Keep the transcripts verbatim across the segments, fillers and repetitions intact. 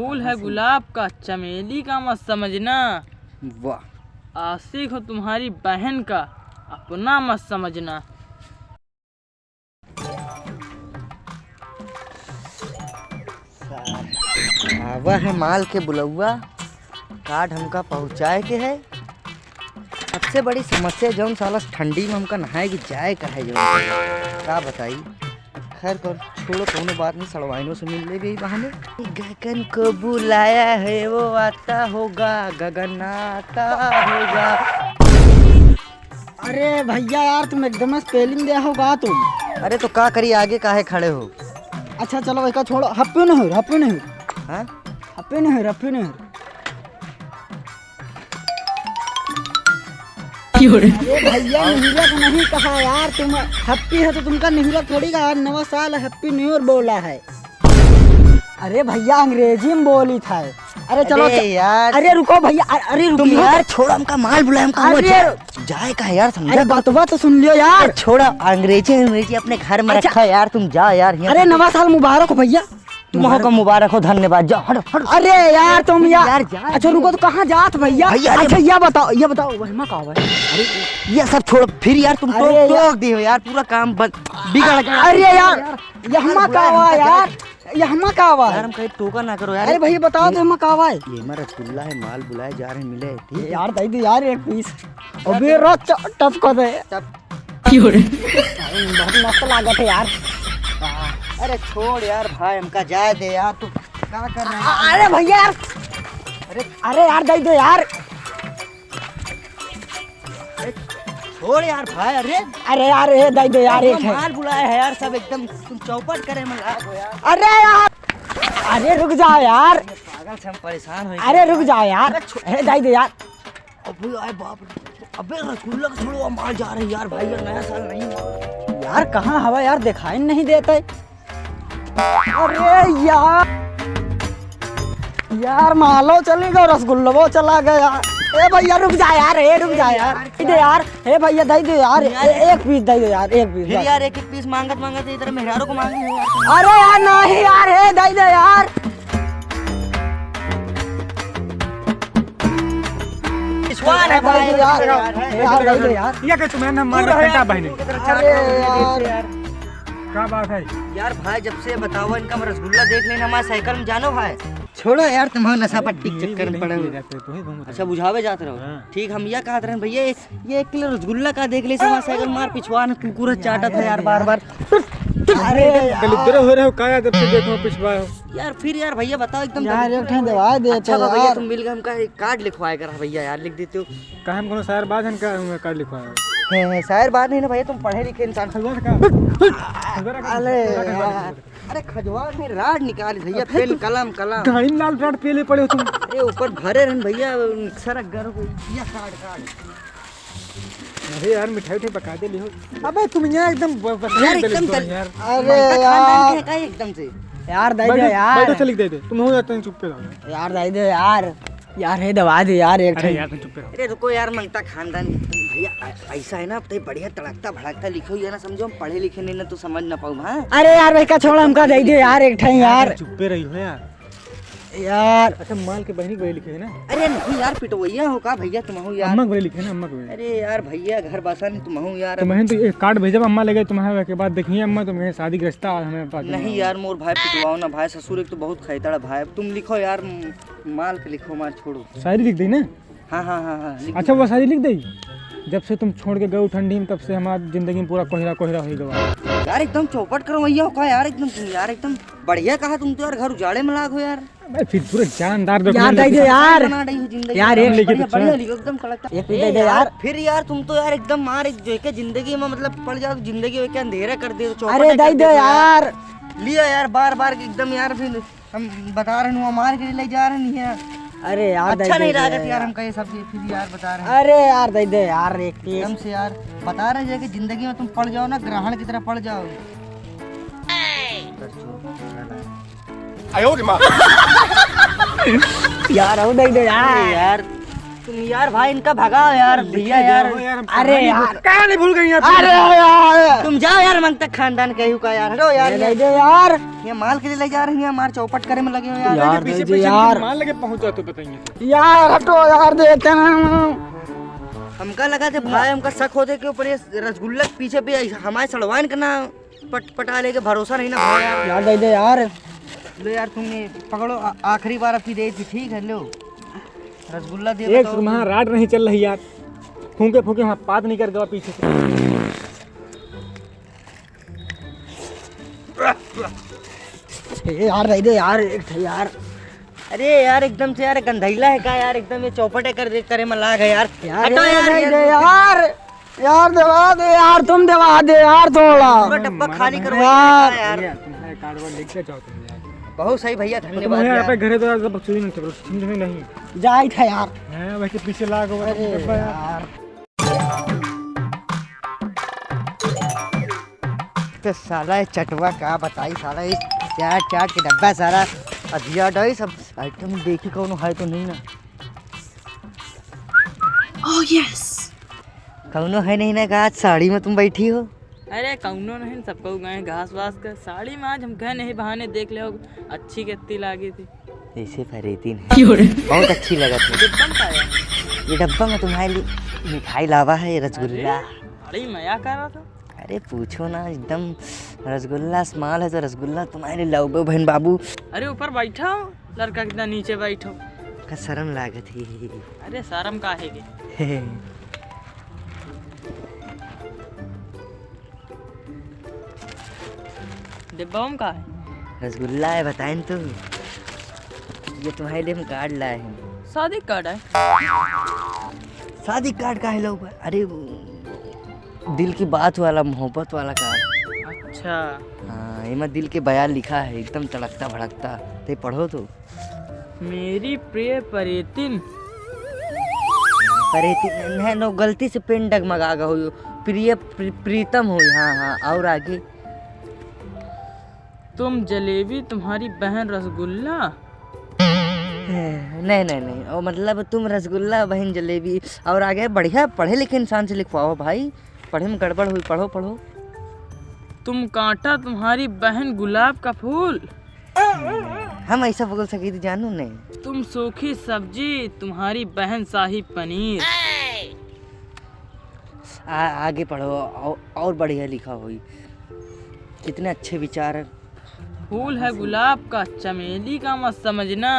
फूल है गुलाब का, चमेली का मत समझना। वाह। आशिक हो तुम्हारी बहन का, अपना मत समझना। आवा है माल के बुलौआ, कार्ड हमका पहुँचाए के है। सबसे बड़ी समस्या जौन साला ठंडी में हमका नहाए के जाए का है जौन, का बताई। खैर कर छोड़ो, कौनो बात नहीं, सड़वाइनों से मिल लेबे ई बहाने। गगन को बुलाया है वो आता होगा, गगन आता होगा। अरे भैया यार, तुम एकदम spelling दे हो गा तुम। अरे तो का करी, आगे काहे खड़े हो? अच्छा चलो, इसका छोड़ो, Happy New Year, Happy New Year। हाँ? Happy New Year, Happy New Year। क्यों रे? अरे भैया, निहुरत नहीं कहा यार, तुम happy है तो तुमका निहुरत थोड़ी कहा, नवा साल Happy New Year बोला है। अरे भैया, अंग्रेजी में बोली था। अरे चलो, अरे च-, यार। अरे रुको भैया, अरे, अरे रुको तुम यार, छोड़ो, हमका माल बुलाए, हमका अरे। जाए का है यार, समझा? अरे बतवा तो सुन लियो यार। अरे छोड़ो, अंग्रेजी, अंग्रेजी अपने घर में अच्छा। रखा यार, तुम जाओ यार, यहाँ अरे से। नवा साल मुबारक हो भैया। तुम्हारा का मुबारक हो, धन्यवाद, जाओ, हटो, हटो। अरे यार, तुम यार, यार, जा। अच्छा रुको, तो कहाँ जात भैया? भैया, अरे अच्छा, या बताओ, या बताओ, वहमा का हुआ है? अरे, ये सब छोड़ो, फिर यार तुम अरे टोक, यार। टोक दियो यार, पूरा काम बंद, बिगड़ गया। अरे यार, यार, यहमा का हुआ यार? यहमा का आवाज? यार, हम कहीं टोका ना करो यार। अरे भैया, बताओ तो, यहमा का आवाज? ये हमारा रसगुल्ला है, माल बुलाए जा रहे हैं, मिले, ठीक है? यार, दे दे यार, एक piece। अबे रो च-, टप को दे। टप। क्यों रे? बहुत मस्त लागत है यार। अरे छोड़ यार भाई, हमका जाए दे यार, तू क्या कर रहा है? अरे भैया यार। अरे, अरे यार, दे दे यार। अरे, छोड़ यार भाई, अरे। अरे यार, ए, दे दे यार, अरे, एक है। माल बुलाया है यार, सब एकदम तुम चौपट करे में लाग हो यार। अरे यार, अरे रुक जाओ यार। पागल से हम परेशान हो अरे रुक जाओ यार। अरे छो- अरे दे दे यार। अबे, अरे बाप रे। अबे रसगुल्ला का छोड़ो, माल जा रहे हैं यार, भाई यार, नया साल नहीं है। यार कहाँ हवा यार, दिखाई नहीं देता है। अरे यार, यार मालो चली गयो, रसगुल्लवो चला गया। ए भैया रुक जा यार, ए रुक जा यार, दे दे यार, ए भैया दे दे यार, ए-, एक piece दे दे यार, एक piece फिर बस। यार एक एक piece मांगत मांगत इधर मेहरारू को मांग लियो यार। अरे यार नहीं यार, ए दे दे यार। विश्वास है भाई, दे दे यार, यार, यार, दे दे यार। ये के तुम्हें ना मार पूरा घंटा यार, बहने। अरे यार। का बात है? यार भाई, जब से बताओ इनका हम रसगुल्ला देख लेना, हमारे साइकिल में जानो भाई। छोड़ो यार, तुम हो नशा पट्टी के चक्कर में पड़े हो। अच्छा, बुझावे जात रहो। हाँ। ठीक, हम यह कहत रहन भैया, ये एक किलो रसगुल्ला का देख ले, हमारे साइकिल मार पिछवा न कुकुर चाटत है यार बार बार। अरे यार। दलिद्र हो रहे हो का यार, जब से देखो पिछवा हो। यार फिर यार भैया बताओ एकदम यार, दलिद्र एक ठन हो। दवा दे अच्छा तो भैया, यार। तुम मिल गए, हमका एक कार्ड लिखवाए करा भैया यार, लिख देते हो। का हम कोनो शायर बाज हन का, कार्ड लिखवाए? हैं, हैं, शायर बाज नहीं ना भैया, तुम पढ़े लिखे इंसान। खलवा का? अरे यार, अरे खजवार में राड निकाल भैया, अबे पेन, तू कलम, कलम। गाड़ी में लाल राड पेले पड़े हो तुम। अरे ऊपर भरे रहन भैया, सारा गर हो गई। या कार्ड, कार्ड। अरे यार, मिठाई उठाई पका दे लिहो। अबे तुम यहाँ एकदम ब-, बस यार, नहीं एकदम दलित हो चल-, यार। अरे ममता खानदान यार। के है का एकदम से? यार, दे दे बैठो, यार। बैठो, चल, दे दे। तुम हो जाते हैं, चुप पे रहो। यार, दे दे यार। यार, हे दवा दे यार, एक अरे ठे। यार, तुम चुप पे रहो। अरे रुको यार, मंगता खानदान भैया, ऐ-, ऐसा है ना, अब तो बढ़िया तड़कता भड़कता लिखो, ये ना समझो हम पढ़े लिखे नहीं ना, तो समझ ना पाऊँ, हाँ? अरे यार, भाई का छोड़, हमका दे दे यार, एक ठे यार। चुप पे रही हो यार। यार। अच्छा, माल के बहनी के बड़े लिखे है ना? अरे नहीं यार, पिटवैया हो का भैया तुम हो यार? अम्मा के बड़े लिखे है ना, अम्मा के बड़े। अरे यार भैया, घर बसा नहीं तुम हो यार। तुम्हें तो एक कार्ड भेजब, अम्मा ले गए तुम्हारे, के बाद देखिए अम्मा, तुम्हें शादी के रिश्ता आज हमें पास नहीं यार, मोर भाई पिटवाओ ना भाई, ससुर एक तो बहुत खैतड़ भाई, तुम लिखो यार। माल के लिखो, माल छोड़ो। शायरी लिख दी ना? हाँ, हाँ, हाँ, हाँ, लिख अच्छा, दो। वो शायरी लिख दे। जब से तुम छोड़ के गए हो ठंडी में, तब से हमारी जिंदगी में पूरा कोहरा कोहरा हो गया। यार, एकदम चौपट करो भैया, का यार, एकदम तुम यार, एकदम बढ़िया कहा तुम तो यार, घर उजाड़े में लाग हो यार। अबे फिर पूरा जानदार यार, document दे दे यार। बना रही हो जिंदगी यार, में। एक बढ़िया, बढ़िया लिखो, एकदम कड़क। एक ए दे दे यार, यार। फिर यार, तुम तो यार एकदम मार जो है के जिंदगी में मतलब पड़ जाओ, जिंदगी में क्या अंधेरा कर दे, चौपट अरे, कर दे दे यार। यार। लियो यार, बार बार एकदम यार, फिर हम बता रहे हैं, मार के ले जा रहे हैं। अरे यार, अच्छा दे नहीं दे लागत यार, यार। हम कहे सब चीज फिर यार बता रहे हैं। अरे यार, दे दे यार, एक piece। एकदम से यार, बता रहे हैं कि जिंदगी में तुम पड़ जाओ ना, ग्रहण की तरह पड़ जाओ। आयो रे माँ। यार, हो दे दे यार। अरे यार, तुम यार भाई इनका भगाओ यार, भैया यार। अरे यार। कहाँ ले भूल गई यार? अरे यार। तुम जाओ यार, मंगता खानदान के हूँ का यार, हटो यार। दे दे यार। ये माल के लिए ले जा रही है, हमारे चौपट करे में लगे हो यार। यार, पीछे दे दे पीछे यार। माल लेके पहुँचा तो बताएंगे। यार हटो यार, देते ना। हमका लगा थे भाई, हमका शक होते कि ऊपर ये रसगुल्ला के पीछे भी हमारे सड़वाइन का ना पट-, पटा लेके भरोसा नहीं ना भाई यार। यार दे दे यार। लो यार, तुम ये पकड़ो, आ-, आखिरी बार आपकी दे दी, ठीक है, लो। रसगुल्ला दे एक बताओ तुम्हारा तुम। राड नहीं चल रही यार, फूंके फूंके वहाँ पात निकल गवा पीछे से। ए यार, दे दे यार, एक ठे यार। अरे यार, एकदम से यार गंधैला है का यार, एकदम ये चौपटे कर दे, करे में लाग है यार। यार, हटो यार, यार, दे यार। दे यार। यार, देवा दे यार, तुम देवा दे यार थोड़ा। पूरा डब्बा खाली करो यार। यार। भैया, तुम्हारे कार्ड वार्ड लेके जाओ तुम यार। बहुत सही भैया, तुम धन्यवाद यहाँ यार। पे घरे तो यार, सब सुई नहीं, चलो, समझ में नहीं। जाई था यार। हैं, वैसे पीछे लाग होगा अरे डब्बा यार। यार। तो साला ये चटवा का बताई, साला ये चाट, चाट के डब्बा सारा अधिया डाई, सब आइटम देखी कौनो है तो नहीं ना। Oh, yes। कौनो है नहीं ना का आज साड़ी में तुम बैठी हो? अरे कौनो नहीं, सबको गए घास वास का। साड़ी में आज हम गए नहीं, बहाने देख ले हो, अच्छी कितनी लागी थी। जैसे परेतिन है। क्यों रे? बहुत अच्छी लगत है। डिब्बा में का है? ये डब्बा में तुम्हारे लिए मिठाई लावा है, रसगुल्ला। अरे, बड़ी मया कर रहा था। अरे पूछो ना, एकदम रसगुल्ला स्माल है तो रसगुल्ला तुम्हारे लिए लाउबे बहन बाबू। अरे ऊपर बैठा हो, लड़का कितना नीचे बैठो। का शर्म लागत ही। अरे शर्म का है के? डिब्बा में का है? रसगुल्ला है, बताएं तो। ये तुम्हारे लिए हम कार्ड लाए हैं। शादी कार्ड है? शादी कार्ड का है लो? अरे वो दिल की बात वाला, मोहब्बत वाला कार्ड। अच्छा। हाँ, एमा दिल के बयान लिखा है, एकदम तड़कता भड़कता। ते पढ़ो तो। मेरी प्रिय परेतिन। परेतिन, नहीं, नो, गलती से पेन डगमगा गयो हो। प्रिय प्री-, प्रीतम हो, हाँ, हाँ, और आगे? तुम जलेबी, तुम्हारी बहन रसगुल्ला। नहीं, नहीं, नहीं, ओ, मतलब तुम रसगुल्ला, बहन जलेबी, और आगे बढ़िया पढ़े लिखे इंसान से लिखवाओ भाई, पढ़े में गड़बड़ हुई, पढ़ो, पढ़ो। तुम कांटा, तुम्हारी बहन गुलाब का फूल। हम ऐसा बोल सकी थी जानू ने। तुम सूखी सब्जी, तुम्हारी बहन शाही पनीर। आ, आगे पढ़ो, औ-, और बढ़िया लिखा हुई। कितने अच्छे विचार। फूल है गुलाब का, चमेली का मत समझना।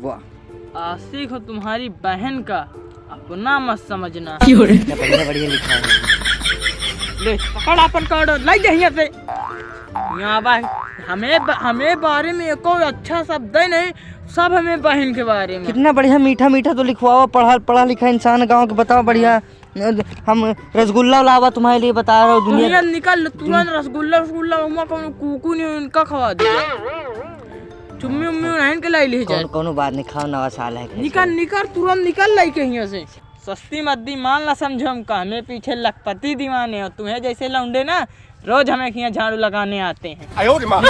वाह। आशिक हो तुम्हारी बहन का, अपना मत समझना। क्यों रे? क्या बढ़िया, बढ़िया लिखा है। ले, पकड़ अपन कार्ड, लाई दे हियां से। यहाँ बा, हमें ब-, हमें बारे में एको अच्छा शब्द ही नहीं, सब हमें बहन के बारे में। कितना बढ़िया मीठा मीठा तो लिखवाओ, पढ़ा, पढ़ा लिखा इंसान गाँव के, बताओ बढ़िया। हम रसगुल्ला लावा तुम्हारे लिए, बता रहा हूँ दुनिया। तुरंत निकल, तुरंत रसगुल्ला, रसगुल्ला, उमा कौनो कुकू नहीं, उनका खवा दे। चुम्मी उम्मी उन्हें के लाई ले जाए। कौन, कौनो बात नहीं, खाओ, नवा साल है, खाओ। निकल, निकल, तुरंत निकल लाई के हियां से। सस्ती मत दी, माल ना समझो हमका, हमें पीछे लखपति दीवाने हो, तुम्हें जैसे लौंडे ना रोज हमें हियां झाड़ू लगाने आते हैं। आयो रे माँ।